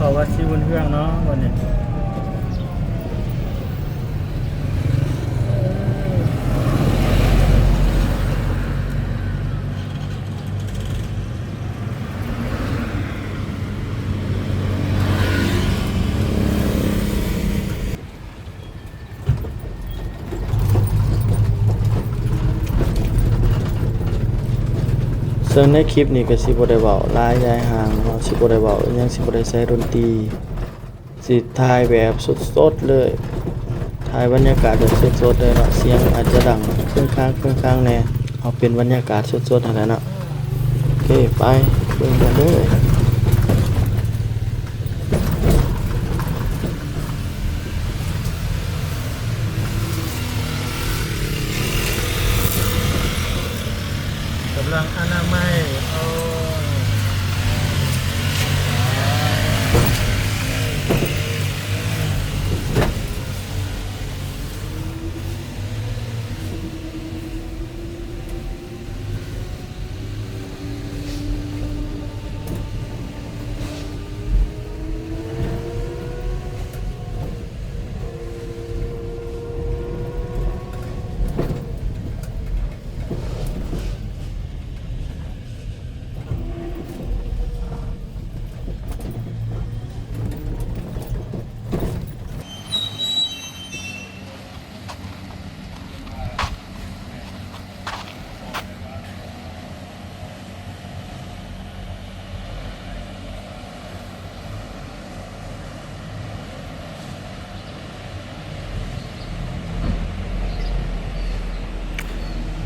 ເຂົາວ່າຊິອຸ່ນເຄື່ອງເນາະ ວັນນີ້. ເຊິ່ງໃນຄລິບນີ້ກໍຊິບໍ່ໄດ້ເວົ້າຫຼາຍຢາຍຫ່າງເນາະ, ຊິບໍ່ໄດ້ເວົ້າອີ່ຫຍັງ, ຊິບໍ່ໄດ້ໃສ່ດົນຕີ, ຊິຖ່າຍແບບສົດໆເລີຍ, ຖ່າຍບັນຍາກາດແບບສົດໆເລີຍເນາະ. ສຽງອາດຈະດັງເຄິ່ງຄາງເຄິ່ງຄາງແດ່, ເອົາເປັນບັນຍາກາດສົດໆຫັ້ນແຫຼະເນາະ. ໂອເຄ ໄປເບິ່ງກັນເດີ. ກຳລັງອະນາໄມ ເອີ.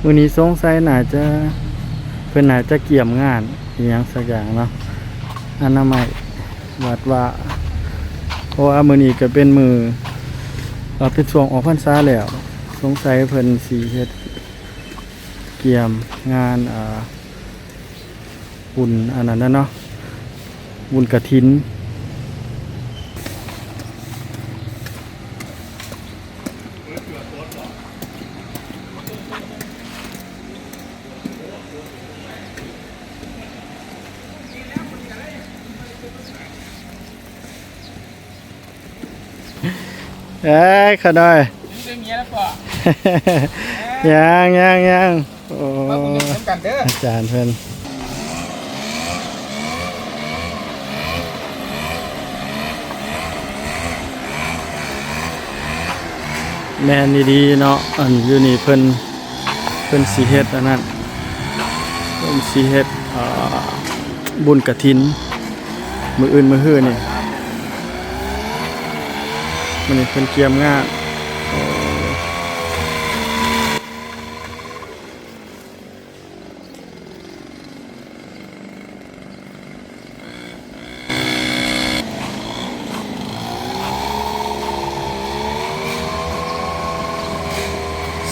ມື້ນີ້ສົງໄສໜ້າຈະ ເພິ່ນໜ້າຈະກຽມງານອີ່ຫຍັງສັກຢ່າງເນາະ ອະນາໄມວັດວາ ເພາະວ່າມື້ນີ້ກໍເປັນມື້ ເອີ ເປັນຊ່ວງອອກພັນສາແລ້ວ, ສົງໄສເພິ່ນຊິເຮັດກຽມງານ ເອີ ບຸນອັນນັ້ນນະເນາະ ບຸນກະຖິນ. ເອີຍ ຂະນ້ອຍ ຍັງ ຍັງ ຍັງ ຍັງ. ໂອ້ ມາບຸນນຳກັນເດີ ອາຈານເພິ່ນ. ແມ່ນອີ່ຫຼີເນາະ ອັນຢູ່ນີ້ເພິ່ນ ເພິ່ນຊິເຮັດອັນນັ້ນ ເພິ່ນຊິເຮັດ ເອີ ບຸນກະຖິນ ມື້ອື່ນມື້ຮືນີ້ ມື້ນີ້ເພິ່ນກຽມງານ. ໂອ້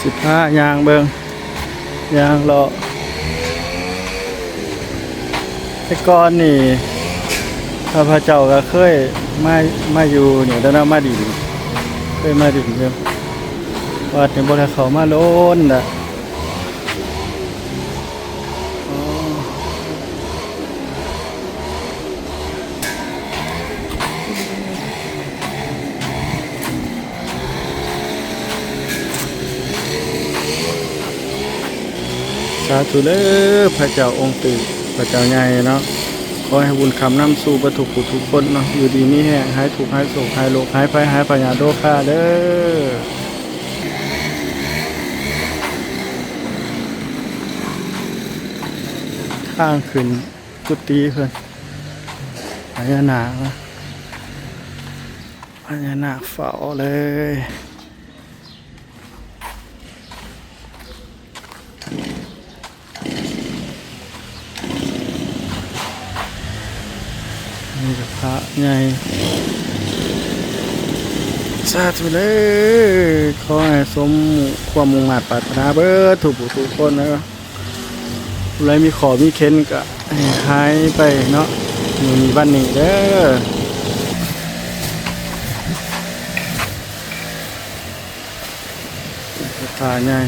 ຊິພາຍ່າງເບິ່ງ ຍ່າງເລາະ. ແຕ່ກ່ອນນີ້ ຂ້າພະເຈົ້າກໍເຄີຍມາ ມາຢູ່ນີ້ແລ້ວເນາະ ມາດິນ ເຄີຍມາດິນຢູ່ວັດນີ້ ບໍ່ໄດ້ເຂົ້າມາດົນລະ. ອໍ ສາທຸເດີ ພະເຈົ້າອົງຕື້ ພະເຈົ້າໃຫຍ່ເນາະ, ຂໍໃຫ້ບຸນຄ້ຳນຳສູ່ເບິດທຸກຜູ້ທຸກຄົນເນາະ, ຢູ່ດີມີແຮງ, ຫາຍທຸກຫາຍໂສກ, ຫາຍໂລກຫາຍໄພ, ຫາຍພະຍາດໂລຄາເດີ. ທາງຂຶ້ນກຸຕິເພິ່ນ ພະຍານາກນະ ພະຍານາກເຝົ້າເລີຍ. ນີ້ກໍພະໃຫຍ່ ສາທຸເດີ ຂໍໃຫ້ສົມຄວາມມຸ່ງມາດປາດຖະໜາເບິດທຸກຜູ້ທຸກຄົນເດີ. ຜູ້ໃດມີຂໍ້ມີເຂັນກໍໃຫ້ຫາຍໄປເນາະ ມື້ນີ້ວັນນີ້ເດີ. ພະໃຫຍ່.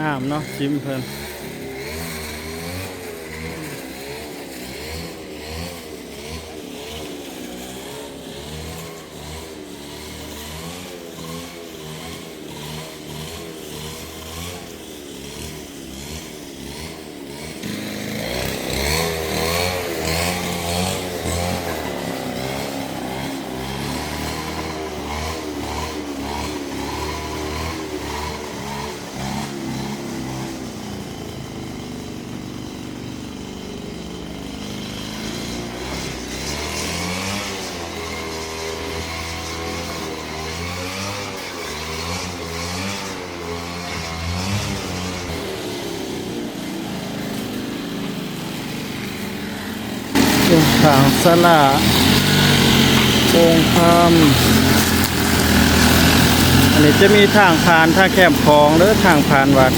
ງາມເນາະ ຊິມເພິ່ນ. ທາງສາລາອົງຄຳ ອັນນີ້ຈະມີທາງຜ່ານ ທາງແຄມຂອງເດີ ທາງຜ່ານວັດ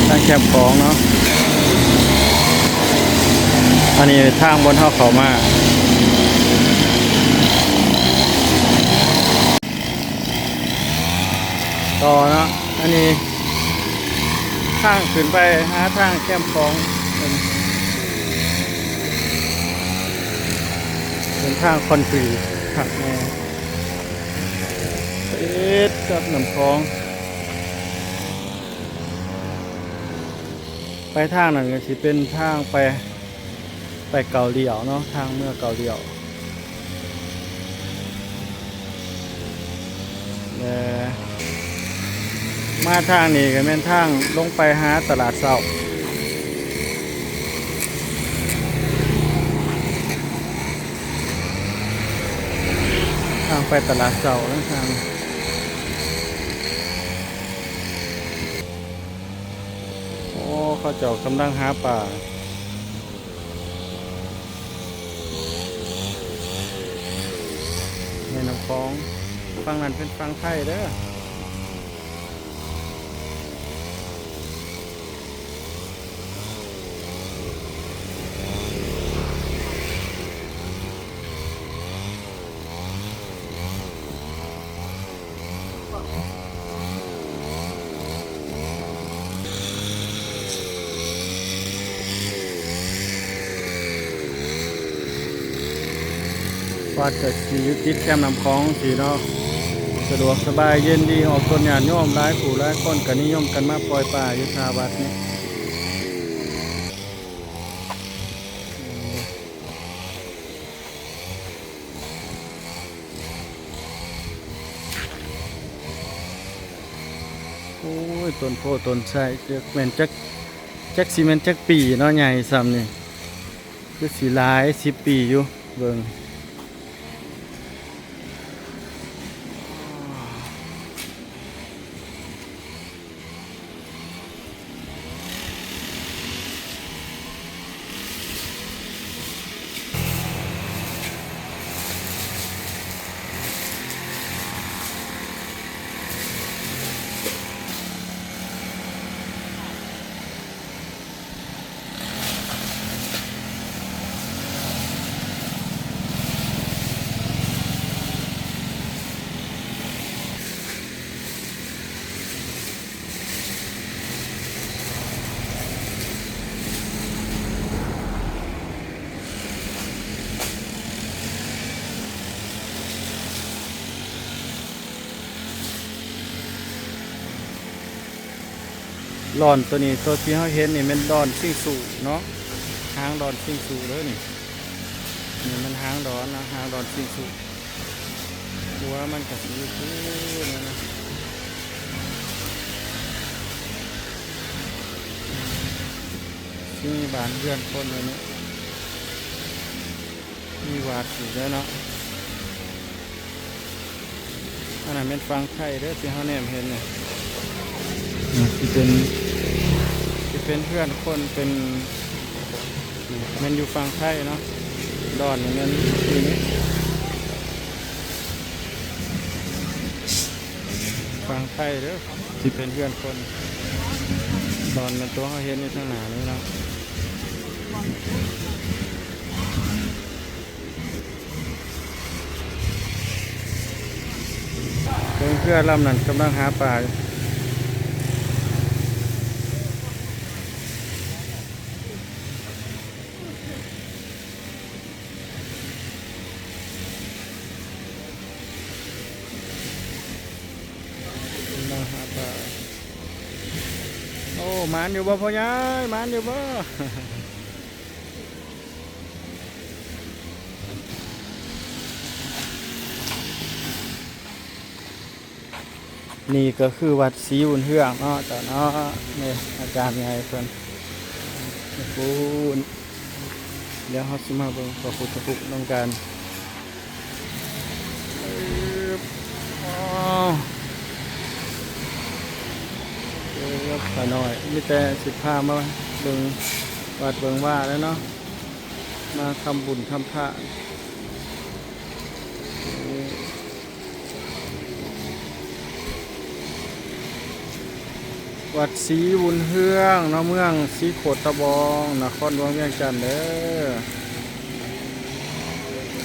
ທາງແຄມຂອງເນາະ. ອັນນີ້ທາງບ່ອນເຮົາເຂົ້າມາ ຕໍ່ເນາະ. ອັນນີ້ທາງຂຶ້ນໄປຫາທາງແຄມຂອງ ເປັນ ເປັນທາງຄອນກຣີດຄັກແນ່ ຕິດກັບນ້ຳຂອງ. ໄປທາງນັ້ນກໍຊິເປັນທາງໄປ ໄປເກົ້າລ້ຽວເນາະ ທາງເມືອເກົ້າລ້ຽວ ແລະ ມາທາງນີ້ກໍແມ່ນທາງລົງໄປຫາຕະຫຼາດເຊົ້າ ທາງໄປຕະຫຼາດເຊົ້ານະ ທາງ ໂອ້ ເຂົາເຈົ້າກຳລັງຫາປາ ແມ່ນ້ຳຂອງ ຝັ່ງນັ້ນເປັນຝັ່ງໄທເດີ. ວັດກໍຊິຢູ່ຕິດແຄມນ້ຳຂອງຊີ້ເນາະ ສະດວກສະບາຍເຢັນດີ ອອກຕົນຍາດໂຍມຫຼາຍຜູ້ຫຼາຍຄົນກໍນິຍົມກັນມາປ່ອຍປາຢູ່ທ່າວັດນີ້. ໂອ້ຍ ຕົ້ນໂພຕົ້ນໄຊ ຈັກແມ່ນຈັກ ຈັກຊິແມ່ນຈັກປີເນາະ ໃຫຍ່ສ່ຳນີ້ ຄືຊິຫຼາຍສິບປີຢູ່ ເບິ່ງ. ດອນໂຕນີ້ ໂຕທີ່ເຮົາເຫັນນີ້ແມ່ນດອນຊິງຊູເນາະ ຫາງດອນຊິງຊູເດີນີ້ ນີ້ແມ່ນຫາງດອນນະ ຫາງດອນຊິງຊູ ຫົວມັນກະຊິຢູ່ພຸ້ນນະ ຊິມີບ້ານເຮືອນຄົນຢູ່ນີ້ ມີວັດຢູ່ເດີເນາະ. ອັນນັ້ນແມ່ນຝັ່ງໄທເດີ ທີ່ເຮົາແນມເຫັນນີ້ ນີ້ຊິເປັນ ຊິເປັນເຮືອນຄົນ ເປັນ ນີ້ແມ່ນຢູ່ຝັ່ງໄທເນາະ ດອນນີ້ແມ່ນຢູ່ນີ້ ຝັ່ງໄທເດີ ຊິເປັນເຮືອນຄົນ ດອນແມ່ນໂຕເຮົາເຫັນຢູ່ທາງໜ້ານີ້ເນາະ. ເບິ່ງເຮືອລຳນັ້ນກຳລັງຫາປາຢູ່. ໂອ້ ໝານຢູ່ບໍ່ພໍ່ໃຫຍ່? ໝານຢູ່ບໍ່? ນີ້ກໍຄືວັດສີບຸນເຮືອງເນາະ ເຈົ້າເນາະ. ນີ້ອາຈານໃຫຍ່ເພິ່ນ ພຸ້ນ. ດຽວເຮົາຊິມາເບິ່ງພະພຸດທະຮູບນຳກັນ. ປຶບ ອ້າວ ເອີ ຂ້ານ້ອຍມີແຕ່ຊິພາມາເບິ່ງວັດເບິ່ງວາແລ້ວເນາະ, ມາທຳບຸນທຳທານ. ວັດສີບຸນເຮືອງເນາະ ເມືອງສີໂຄດຕະບອງ ນະຄອນຫຼວງວຽງຈັນເດີ.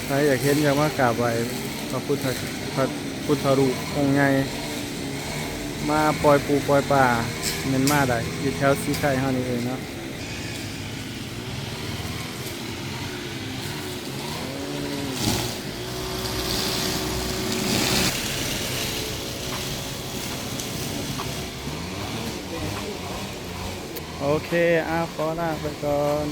ໃຜຢາກເຫັນ ຢາກມາກາບໄຫວ້ພະພຸດທະ ພະພຸດທະຮູບອົງໃຫຍ່ ມາປ່ອຍປູປ່ອຍປາ ແມ່ນມາໄດ້ ຢູ່ແຖວສີໄຄເຮົານີ້ເອງເນາະ. ໂອເຄ ອາ ຂໍລາໄປກ່ອນ.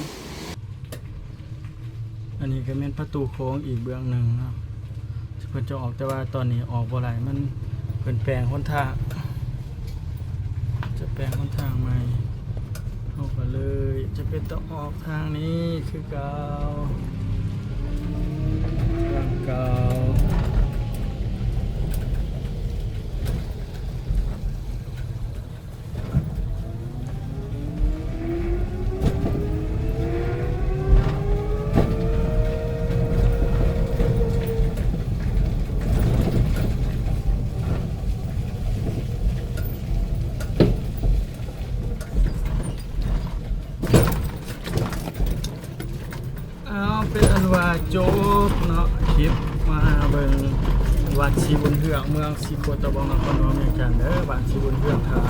ອັນນີ້ກໍແມ່ນປະຕູໂຄ້ງອີກເບື້ອງໜຶ່ງເນາະ ທີ່ເພິ່ນຈະອອກ, ແຕ່ວ່າຕອນນີ້ອອກບໍ່ໄດ້ ມັນ ເພິ່ນແປງຫົນທາງ ຈະແປງຫົນທາງໃໝ່. ເຮົາກໍເລີຍຈຳເປັນຕ້ອງອອກທາງນີ້ຄືເກົ່າ ທາງເກົ່າ. ເອົາ ເປັນອັນວ່າຈົບເນາະ ຄລິບມາເບິ່ງວັດສີບຸນເຮືອງ ເມືອງສີໂຄດຕະບອງ ນະຄອນຫຼວງວຽງຈັນເດີ. ບ້ານສີບຸນເຮືອງ ຖ້າ